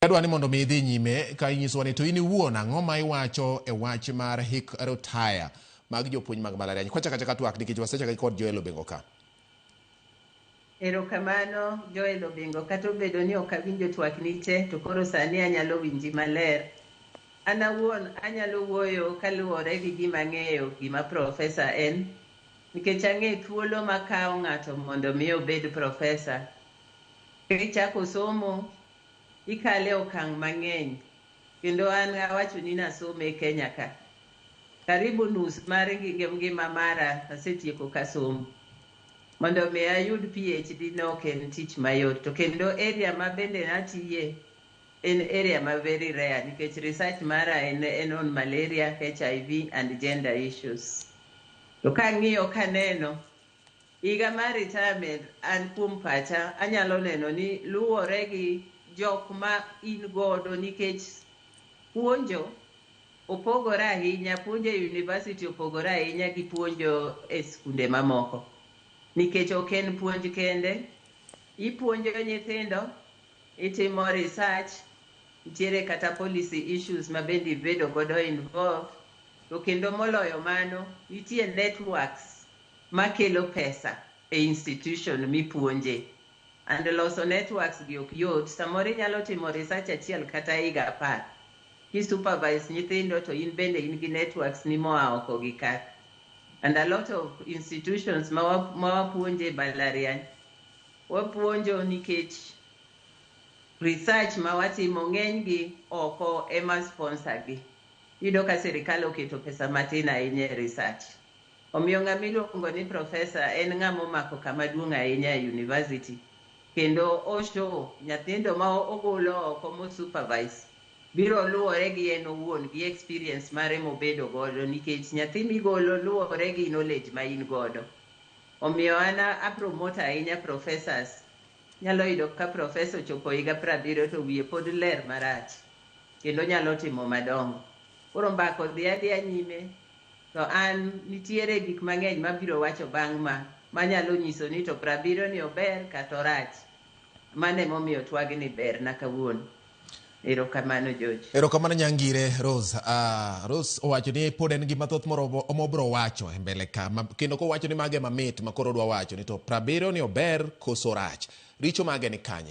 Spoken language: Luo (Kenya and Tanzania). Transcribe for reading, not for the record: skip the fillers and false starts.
Adwa ni mondo mi idhi nyime ka inyisowa ni to in iwuon ang'o ma iwacho e wach mar hik retire mag jopuonj mag mbalariany. Kwachako achaka twak nikech wasechake kod Joel Obengo ka. Erokamano Joel Obengo, kata obedo ni ok awinjo twakni te, to koro sani anyalo winji maler. An awuon anyalo wuoyo kaluwore gi gima ang'eyo gima profesa en, nikech ang'e thuolo makawo ng'ato mondo mi obed profesa. Kichako somo, ikale okang' mang'eny, kendo an awacho ni nasomo e Kenya ka. Karibu nus mar ngima mara asetieko ka somo. Mondo mi ayud PhD ne ok en tich mayot, to kendo area ma bende natiye en area ma very rare nikech research mara en on malaria, HIV and gender issues. To kang'iyo kaneno, higa mar retirement an kuom pacha anyalo neno ni luwore gi jok ma in godo nikech puonjo opogore ahinya, puonjo e university opogore ahinya gi puonjo e skunde mamoko. Nikech ok en puonj kende, ipuonjo nyithindo, itimo research, nitiere kata policy issues ma bende ibedo godo involved, to kendo moloyo mano, nitie networks makelo pesa e institution mipuonje. And loso networks gi ok yot, samoro inyalo timo research achiel kata higa 10. Ki supervise nyithindo to in bende in gi networks ni moa oko gi ka. And a lot of institutions ma wapuonje e mbalariany, wapuonjo nikech research ma watimo ng'eny gi oko ema sponsor gi. Iyudo ka sirikal oketo pesa matin ahinya e research. Omiyo ng'ama iluongo ni professor en ng'ama omako kama duong' ahinya e university. Kendo o show nyithindo ma ogolo oko mo supervise biro luwore gi en owuon gi experience mare mobedo godo nikech nyathi migolo luwore gi knowledge ma in godo. Omiyo an a promote ahinya professors. Nyalo yudo ka professor ochopo higa 70 to wiye pod ler marach kendo nyalo timo madongo. Koro mbaka odhi adhiya nyime to an nitiere gik mang'eny mabiro wacho bang' ma manyalo nyiso ni to 70 ni ober kata orach. Mano emomiyo twagni berna kawuono. Erokamano George. Erokamano Nyangire Rose. Rose owacho ni pod en gi mathoth moro mobro wacho e mbele ka kendo kowacho ni mage mamit ma koro odwa wacho ni to 70 ni ober koso rach. Richo mage ni kanye?